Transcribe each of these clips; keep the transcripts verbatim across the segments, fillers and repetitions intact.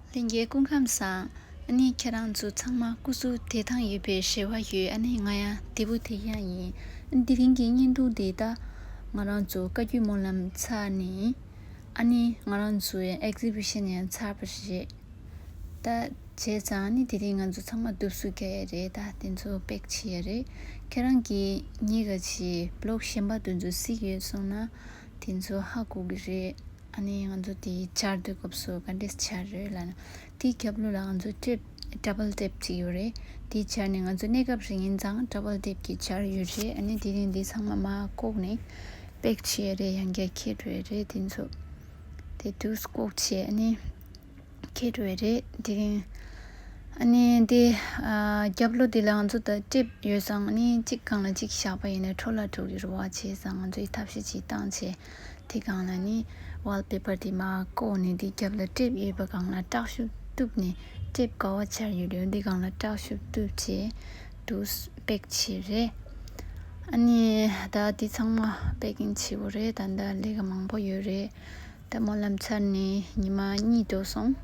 ལྷན་རྒྱས་སྐུ་ཁམས་བཟང་། ཨ་ནི་ཁྱེད་རང་ཚོ་ཚང་མ་སྐུ་གཟུགས་བདེ་ཐང་ཡོད་པའི་རེ་བ་ཡོད། ཨ་ནི་ང་ཡང་བདེ་པོ་བདེ་ཡག་ཡིན། ཨ་ནི་དེ་རིང་གི་བརྙན་ཐུང་འདི་ད་ང་རང་ཚོ་བཀའ་བརྒྱུད་སྨོན་ལམ་ཚར་ནས། ཨ་ནི་ང་རང་ཚོའི་ཨེག་ཟི་བི་ཤན་ཡང་ཚར་བ་རེད། ད་བྱས་ཙང་ཨ་ནི་དེ་རིང་ང་ཚོ་ཚང་མ་བསྡུ་གསོག་རྒྱག་ཡས་རེད། ད་དེ་ཚོ་པེག་བྱེད་ཡས་རེད། ཁྱེད་རང་གིས་གཉིས་ཀ་བྱེད་བི་ལོག་གཞན་པ་དེ་ཚོ་གཟིགས་ཡོད་སོང་ན་དེ་ཚོ་ཧ་གོ་གི་རེད། ཨ་ནི་ང་ཚོ་དེ་སྦྱར་དུས་སྐབས་སུ་ག་འདྲས་སྦྱར་རེད་ལབ་ན། དེའི་རྒྱབ་ལོགས་ལ་ང་ཚོ་ཊེབ་ཌབ་བལ་ཊེབ་ཅིག་ཡོད་རེད། དེ་སྦྱར་ནས་ང་ཚོ་གནས་སྐབས་རིང་ཡིན་ཙང་ཌབ་བལ་ཊེབ་ཀྱིས་སྦྱར་ཡོད་རེད། ཨ་ནི་དེ་རིང་འདི་ཚང་མ་མར་བཀོག་ནས་པེག་བྱེད་ཡས་རེད། ཡང་བསྐྱར་འཁྱེར་འགྲོ་ཡས་རེད། དེ་ཚོ་དེ་དུས་བཀོག་བྱས་ཨ་ནི། འཁྱེར་འགྲོ་ཡས་རེད་དེ་རིང་། ཨ་ནི་འདི་ཨ་རྒྱབ་ལོགས་འདི་ལ་ང་ཚོ་ད་ཊེབ་ཡོད་ཙང་ཨ་ནི་གཅིག་སྒང་ལ་གཅིག་བཞག་པ་ཡིན་ན་འཕྲོ་བརླག་འགྲོ་གི་རེད་བ། བྱས་ཙང་ང་ཚོས་ཐབས་ཤེས་ཅིག་བཏང་བྱས་དེ་སྒང་ལ་ནི་ཝལ་པེ་པར་དེ་མར་བཀོག་ནས་འདི་རྒྱབ་ལ་ཊེབ་ཡོད་པ་སྒང་ལ་དྲག་ཤུགས་གཏུབ་ནས་ཊེབ་ག་བ་སྦྱར་ཡོད་རེད་འདི་སྒང་ལ་དྲག་ཤུགས་གཏུབ་བྱས་དུ་པེག་བྱས་རེད། ཨ་ནི་ད་འདི་ཚང་མ་པེ་ཀིང་བྱེད་དགོས་རེད། ད་ད་ལས་ཀ་མང་པོ་ཡོད་རེད། ད་སྨོན་ལམ་ཚར་ནས་ཉི་མ་གཉིས་འགྲོ་སོང་།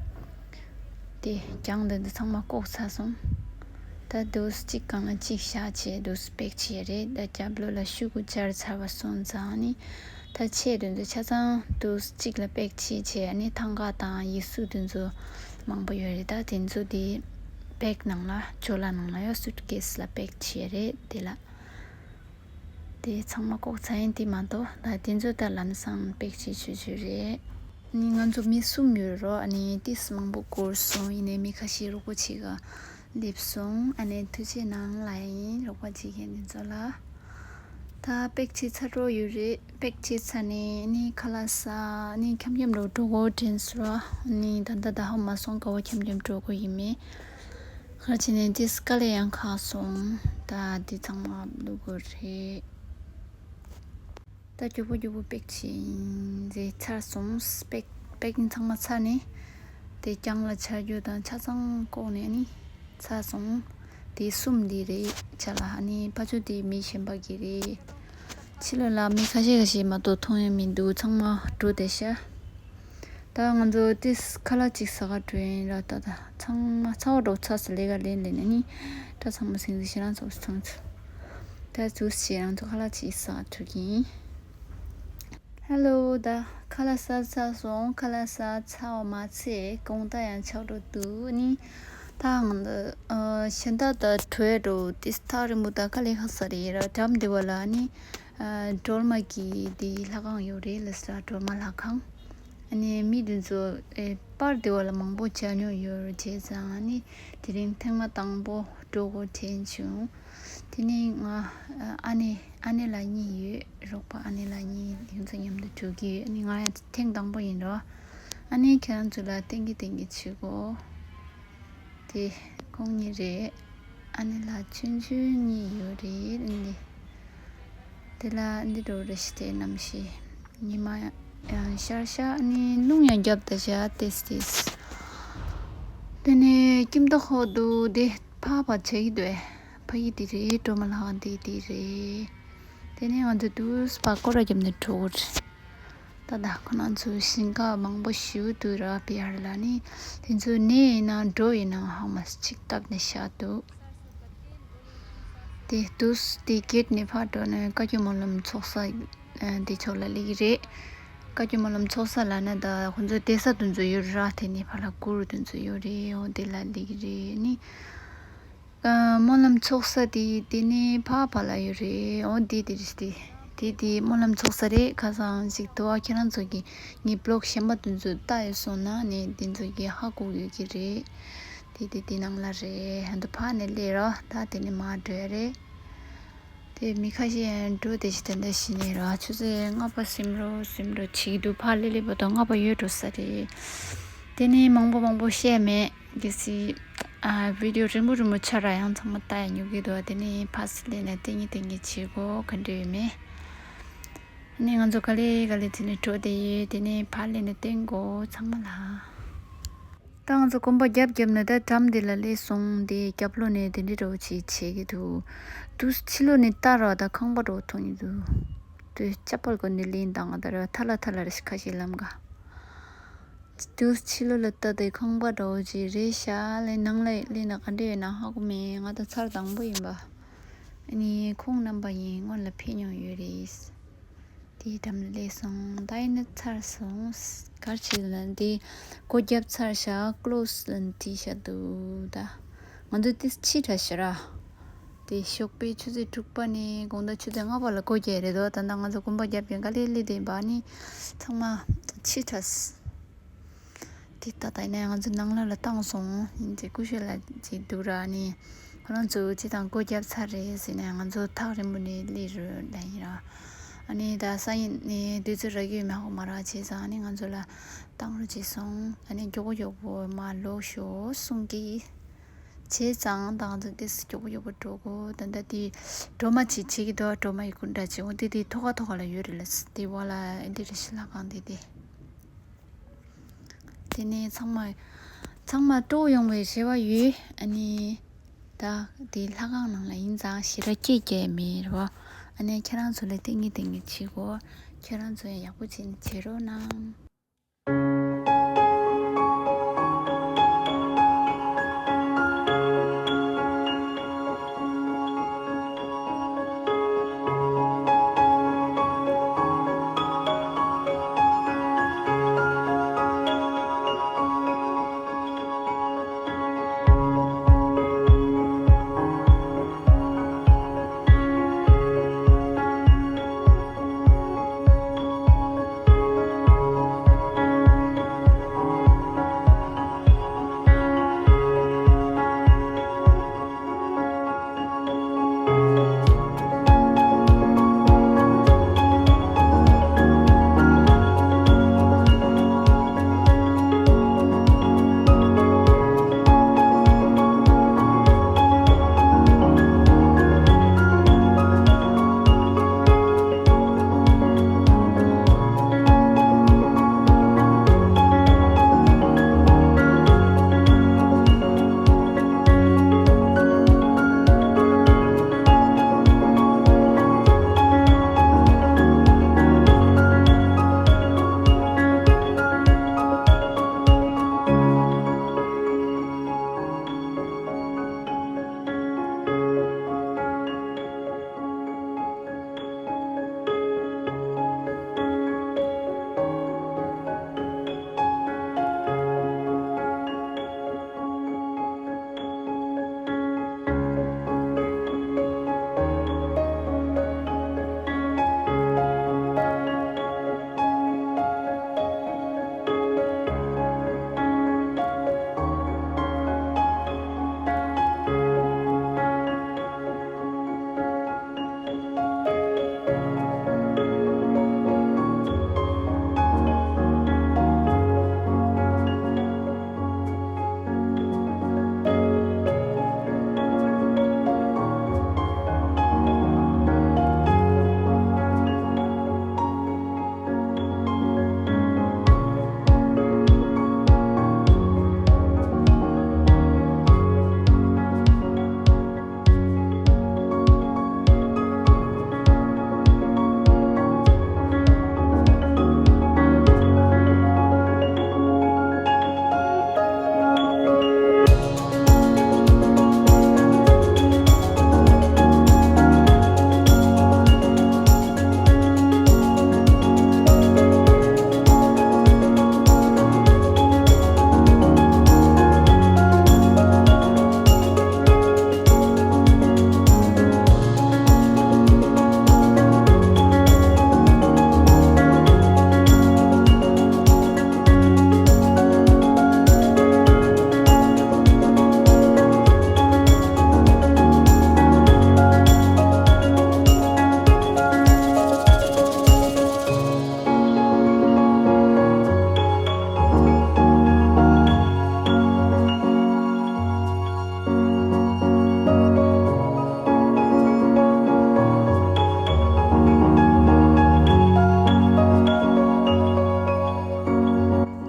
དེ་རྒྱང་འདི་འདི་ཚང་མ་བཀོག་ཚར་སོང་། ད་དུས་གཅིག་སྒང་ལ་གཅིག་བཞག་བྱས་དུས་པེག་བྱས་རེད། ད་རྒྱབ་ལོགས་ལ་ཤོག་གུ་སྦྱར་ཚར་བ་སོང་ཙང་ནི། ད་ཆས་དེ་ཚོ་ཆ་ཚང་དུས་གཅིག་ལ་པེག་བྱས་བྱས་ཨ་ནི་ཐང་ག་དང་ཡིག་གཟུགས་དེ་ཚོ་མང་པོ་ཡོད་རེད། ད་དེ་ཚོ་དེ་པེག་ནང་ལ་ཇོ་ལ་ནང་ལ་ཡོད་སུཊ་ཀེས་ལ་པེག་བྱས་རེད་དེ་ལ། དེ་ཚང་མ་བཀོག་ཚར་ཡིན་དེ་མ་གཏོགས་ད་དེ་ཚོ་ད་ལམ་སང་པེག་བྱེད་ཆོག་ཆོག་རེད། ཨ་ནི་ང་ཚོ་མི་གསུམ་ཡོད་རོགས། ཨ་ནི་ཏིས་མང་པོ་བསྐོར་སོང་། ཡིན་ནའི་མི་ཁ་ཤས་རོགས་པ་བྱེད་ག་སླེབས་སོང་། ཨ་ནི་ཐུགས་རྗེ་གནང་ལ་ཡིན་རོགས་པ་བྱེད་མཁན་དེ་ཚོ་ལ། ད་པེག་བྱེད་ཚར་འགྲོ་ཡོད་རེད། པེག་བྱེད་ཚར་ནས་ཨ་ནི་ཁ་ལག་ཟ། ཨ་ནི་འཁྱམ་འཁྱམ་རོགས་འགྲོ་གོ་དྲན་སོང་། ཨ་ནི་ད་ལྟ་ད་ཧ་མ་སོང་ག་བ་འཁྱམ་འཁྱམ་འགྲོ་གོ་ཡིན་མེད། ཁ་ཅིག་ནས་ཏིས་དཀའ་ལས་ཡང་ཁག་སོང་། ད་འདི་ཚང་མ་བླུག་དགོས་རེད། ད་མགྱོགས་པོ་མགྱོགས་པོ་པེག་བྱས་ཡིན་ཟེར་ཚར་སོང་། པེག་པེག་ཡིན་ཚང་མ་ཚར་ནས་དེ་རྒྱང་ལ་ཆ་རྒྱུ་དང་ཆ་ཚང་བཀོག་ནས་ནི་ཚར་སོང་། དེ་གསུམ་འདི་རེད་ཆ་ལ། ཨ་ནི་ཕ་ཆུ་དེ་མི་གཞན་པ་གི་རེད། ཕྱི་ལོགས་ལ་མི་ཁ་ཤས་ཁ་ཤས་མ་གཏོགས་མཐོང་ཡ་མི་འདུག་ཚང་མ་འགྲོ་བསྡད་ཤག་ད་ང་ཚོ་ཏིས་ཁ་ལག་ཅིག་ཟ་ག་འགྲོ་ཡིན་ར། ད་ད་ཚང་མ་ཚ་བ་འགྲོ་ཚ་ས་ལས་ཀ་ལེན་ལེན་ནས་ནི་ད་ཚང་མ་སེང་ཟི་ཤེ་རང་ཚོགས་སུ་ཚང་ཚུ། ད་ཚུགས་ཤེ་རང་ཚོ་ཁ་ལག་ཅིག་ཟ་ག་འགྲོ་གི་ཡིན། ཧེ་ལོ། ད་ཁ་ལག་ཟ་ཚར་སོང་། ཁ་ལག་ཟ་ཚར་བ་མ་ཚད་དགོང་དག་ཡང་ཆགས་འགྲོ་འདུག་ནི་ད་ང་ཚོ་གཞན་དག་ད་བྲོས་འགྲོ་ཏིས་ཐག་རིང་པོ་ད་དཀའ་ལས་ཁག་ས་རེད་ར། འགྲམ་དེ་བ་ལ་ནི་སྒྲོལ་མ་གི་དེ་ལྷ་ཁང་ཡོད་རེད་ལ་ས། སྒྲོལ་མ་ལྷ་ཁང་། ཨ་ནི་མི་དེ་ཚོ་ཨེ་པར་དེ་བ་ལ་མང་པོ་བྱ་མྱོང་ཡོད་རེད། བྱས་ཙང་ཨ་ནི་དེ་རིང་ཐེངས་མ་དང་པོ་འགྲོ་དགོས་དྲན་བྱུང་། དེ་ནས་ང་ཨ་ནེ་ཨ་ནེ་ལགས་གཉིས་ཡོད། རོགས་པ་ཨ་ནེ་ལགས་གཉིས་ཡང་ཚོ་མཉམ་དུ་འགྲོ་གི་ཡོད། ཨ་ནི་ང་ཡང་ཐེངས་དང་པོ་ཡིན་རོ། ཨ་ནི་ཁྱེད་རང་ཚོ་ལ་སྟོན་གི་སྟོན་གི་བྱེད་གོ། དེ་ཁོང་གཉིས་རེད། ཨ་ནེ་ལགས་ཆུང་ཆུང་གཉིས་ཡོད་རེད། ཨ་ནི་དེ་ལ་འདི་འགྲོ་རེ་ཞིག་དེ་ནམ་ཞིག་ཉི་མ་ཡང་ཤར་ཤག་ཨ་ནི་རླུང་ཡང་རྒྱབ་ད་ཤག་ཏེས་ཏེས། དེ་ནས་ཀིམ་ཏོ་ཧོ་དུ་དེ་ཕ་བ་བྱེད་ཀྱི་འདུག་ཕ་ཡི་དེ་རེད། གྲོ་མ་ལྷག་དེ་དེ་རེད། དེ་ནས་ང་ཚོ་དུས་པ་སྐོར་ར་རྒྱབ་ནས་འགྲོ་གི་རེད། ད་ད་ཁོ་ན་ཚོ་ཞིང་ཁ་མང་པོ་ཞིག་འདུག་ར། པི་ཡར་ལ་ནི་དེ་ཚོ་ནས་ཡིན་ན་འགྲོ་ཡིན་ན་ཧ་མ་ཅིག་བཏབ་ནས་བཞག་འདུག་དེ་དུས་དེ་གེད་ནས་ཕར་འགྲོ་ནས་བཀའ་བརྒྱུད་སྨོན་ལམ་ཚོགས་ས་དེ་ཕྱོགས་ལ་སླེབས་ཀྱི་རེད། བཀའ་བརྒྱུད་སྨོན་ལམ་ཚོགས་ས་ལ་ན་ད་ཁོ་ཚོ་བསྡད་ས་དེ་ཚོ་ཡོད་ར། དེ་ནས་ཕར་ལ་གུར་དེ་ཚོ་ཡོད་རེད། འོ་དེ་ལ་སླེབས་ཀྱི་རེད་ནི། སྨོན་ལམ་ཚོགས་ས་དེ་དེ་ནས་ཕ་ཕ་ལ་ཡོད་རེད། འོ་དེ་དེ་རེད། དེ་དེ་དེ་སྨོན་ལམ་ཚོགས་ས་རེད། ཁ་སང་ཞིག་དུ་བ་ཁྱེད་རང་ཚོ་གི་ངའི་བི་ལོག་གཞན་པ་དེ་ཚོ་ལྟ་ཡོད་སོང་ན་ནས་དེ་ཚོ་གི་ཧ་གོ་ཡོད་ཀྱི་རེད། དེ་དེ་དེ་ནང་ལ་རེད། ཧན་དུ་ཕ་ནས་སླེབས་རོགས། ད་དེ་ནས་མར་འགྲོ་ཡ་རེད། དེ་མི་ཁ་ཤས་ཡང་འགྲོ་དེ་ཞིག་དེ་འདྲ་ཞིག་ནས་ར་ཆུ་ཚོད་ལྔ་པ་ཟིན་རོ་ཟིན་རོ་བྱེད་ཀྱི་འདུག་ཕར་སླེབས་སླེབས་པ་དང་ལྔ་པ་ཡོལ་འགྲོ་ས་རེད། དེ་ནས་མང་པོ་མང་པོ་བཤད་མེད། གལ་སྲིད་ཨ་བི་ཌི་ཡོ་རིང་པོ་རིང་པོ་ཆགས་ར་ཡང་ཚང་མ་ལྟ་ཡ་མྱོང་གི་འདུག་དེ་ནས་ཕར་སླེབས་ནས་ཏིང་ངེ་ཏིང་ངེ་བྱེད་དགོས་ག་འདྲ་ཡོད་མེད། ཨ་ནི་ང་ཚོ་ག་ལེ་ག་ལེ་དེ་ནས་འགྲོ་དེ་ཡོད། དེ་ནས་ཕར་སླེབས་ནས་ཏིང་དགོས་ཚང་མ་ལ། ད་ང་ཚོ་གོམ་པ་རྒྱབ་རྒྱབ་ནས་ད་འགྲམ་འདི་ལ་སླེབས་སོང་། དེ་རྒྱབ་ལོགས་ནས་དེ་འདྲ་འདྲ་བོ་ཅིག་བྱེད་ཀྱི་འདུག་དུས་ཕྱི་ལོགས་ནས་ལྟ་ར་ད་ཁང་པ་འདྲ་བོ་མཐོང་གི་འདུག་དུས་ཅ་པལ་གོན་ནས་ལེན་དང་ད་ར་ཐ་ལ་ཐ་ལ་རེ་ཞིག་ཁ་ཤས་ལམ་ག་དུས་ཕྱི་ལོགས་ལ་ལྟ་དེ་ཁང་པ་འདྲ་བོ་ཅིག་རེད་ཤག་ལས་ནང་ལ་སླེབས་ན་ག་འདྲ་ཡོད་ན་ཧ་གོ་མེད། ང་ད་ཚར་དང་པོ་ཡིན་པ། ཨ་ནི་ཁོང་རྣམ་པ་ཡིན་སྔོན་ལ་ཕེབས་མྱོང་ཡོད་རེད། དེའི་འགྲམ་ལ་སླེབས་སོང་། ད་ཡིན་ན་ཚར་སོང་། གར་བྱེད་ན་དེ་སྒོ་བརྒྱབ་ཚར་ཤག་ཀློ་སི་ལ་བྲིས་ཤག་འདུག་ད་ང་ཚོ་དེ་ཕྱི་དྲགས་ཤག་ར། དེ་ཞོགས་པའི་ཆུ་ཚོད་དྲུག་པ་ནས་དགོང་དག་ཆུ་ཚོད་ལྔ་པ་ལ་སྒོ་རྒྱག་རེད་དོ། ད་ལྟ་ང་ཚོ་གོམ་པ་རྒྱབ་ཀྱང་ག་ལེ་ལེ་དེ་འབའ་ནི་ཚང་མ་ཕྱི་དྲགས། དེ་ད་ལྟ་ཡིན་ན་ང་ཚོ་ནང་ལ་ལ་བཏང་སོང་། ཡིན་ཚེ་ཀུ་ཤུ་ལ་ཅིག་འདུག་ར། ནི་ཁོ་རང་ཚོ་ཅི་དང་སྒོ་བརྒྱབ་ཚར་རེད་ཟེར་ནས་ང་ཚོ་ཐག་རིང་པོ་ནས་སླེབས་རོགས་ལ་ཡིན་ར། ཨ་ནི་ད་སང་ཉིན་ནི་དུས་ཚོད་རག་གི་ཡོད་མེད་ཧ་གོ་མ་ར། བྱས་ཙང་ཨ་ནི་ང་ཚོ་ལ་བཏང་རོགས་བྱས་སོང་། ཨ་ནི་མགྱོགས་པོ་མགྱོགས་པོ་མར་ལོག་ཤོག་གསུང་གི། བྱས་ཙང་ད་ང་ཚོ་ཏོག་ཙམ་མགྱོགས་པོ་མགྱོགས་པོ་འགྲོ་དགོས། ད་ལྟ་དེ་སྒྲོལ་མ་ཅིག་བྱེད་ཀྱི་འདུག་སྒྲོལ་མ་ཡི་སྐུ་འདྲ་ཅིག་འོ་དེ་དེ་ཐོག་ཁ་ཐོག་ཁ་ལ་ཡོད་རེད་ལ། དེ་བ་ལ་ཨེ་འདི་རེད་ཤི་ལྷ་ཁང་དེ་དེ། དེ་ནས་ཚང་མ་ཚང་མ་སྤྲོ་ཡོང་བའི་རེ་བ་ཡོད། ཨ་ནི་ད་དེ་ལྷ་ཁང་ནང་ལ་ཡིན་ཙང་ཞེ་དྲག་སྐད་རྒྱག་མེད་རེད་བ། ཨ་ནི་ཁྱེད་རང་ཚོ་ལ་ཏིང་ངེ་ཏིང་ངེ་བྱེད་དགོས། ཁྱེད་རང་ཚོ་ཡང་ཡག་པོ་བྱེད་བྱེད་རོགས་གནང་།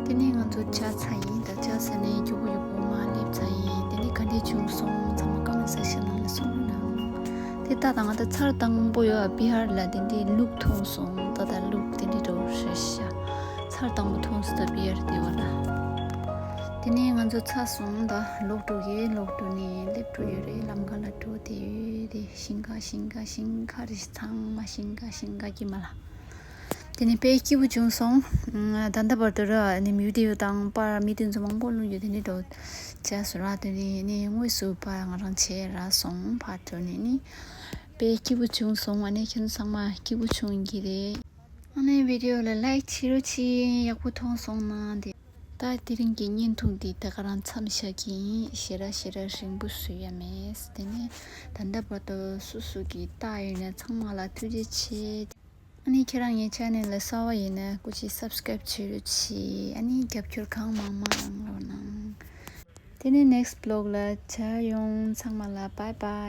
དེ་ནས་ང་ཚོ་ཆ་ཚང་ཡིན། ད་ཆ་ཚང་ནས་མགྱོགས་པོ་མར་སླེབས་ཚར་ཡིན། དེ་ནས་ག་འདྲས་བྱུང་སོང་ཚང་མ་ཀོ་མེན་སེག་ཤན་ནང་ལ་གསུང་རོགས་གནང་། དེ་ལྟ་དང་ང་ད་ཚར་དང་པོ་ཡོད་བི་ཧར་ལ་དེ་འདྲས་ལུག་མཐོང་སོང་། ད་ད་ལུག་དེ་འདྲས་འགྲོ་ཧྲ་ཤ་ ཐར་དང་པོ་མཐོང་སོང་ད་བི་ཡར་དེ་བ་ལ། དེ་ནས་ང་ཚོ་ཚར་སོང་། ད་ལོག་འགྲོ་གི། ལོག་འགྲོ་ནས་སླེབས་འགྲོ་ཡོད་རེད། ལམ་ཁ་ལ་འགྲོ་དེ་ཡོད་དེ། ཞིང་ཁ་ཞིང་ཁ་ཞིང་ཁ་རེད། ཚང་མ་ཞིང་ཁ་ཞིང་ཁ་གི་མ་ལ། དེ་ནས་དཔེ་སྐྱིད་པོ་བྱུང་སོང་། ད་ལྟ་བར་དུ་ར་ནི་མིའུ་ཏི་ཡོ་དང་པར་མི་དེ་ཚོ་མང་པོ་བླུགས་ཡོད། དེ་ནས་འགྲོ་བྱས་སོང་ར། དེ་ནས་ནི་དངོས་སུ་པར་ང་རང་བྱས་ར་སོང་། ཕར་འགྲོ་ནས་ནི་དཔེ་སྐྱིད་པོ་བྱུང་སོང་། ཨ་ནི་ཁྱེད་ཚོ་ཚང་མ་སྐྱིད་པོ་བྱུང་གི་རེད། ཨ་ནི་བི་ཌི་ཡོ་ལ་ལའིག་བྱེད་རོགས་གྱིས། ཡག་པོ་མཐོང་སོང་ན་དེ། ད་དེ་རིང་གི་བརྙན་ཐུང་འདི་ད་ག་རང་མཚམས་བཞག་གི་ཡིན། ཞེ་དྲག་ཞེ་དྲག་རིང་པོ་བཟོ་ཡ་མེད། དེ་ནས་ད་ལྟ་བར་དུ་སུ་སུ་གིས་བལྟས་ཡོད་ན་ཚང་མ་ལ་ཐུགས་རྗེ་ཆེ། ཨ་ནི་ཁྱེད་རང་ངའི་ཆེ་ནལ་ལ་གསར་པ་ཡིན་ན་སྐུ་མཁྱེན་སབ་སི་ཀ་རེབ་བྱེད་རོགས་གྱིས། ཨ་ནི་རྒྱབ་སྐྱོར་གང་མང་མང་གནང་རོགས་གནང་། དེ་ནས་ནེག་སི་ཊི་བི་ལོག་ལ་མཇལ་ཡོང་། ཚང་མ་ལ་བྷའི་བྷའི།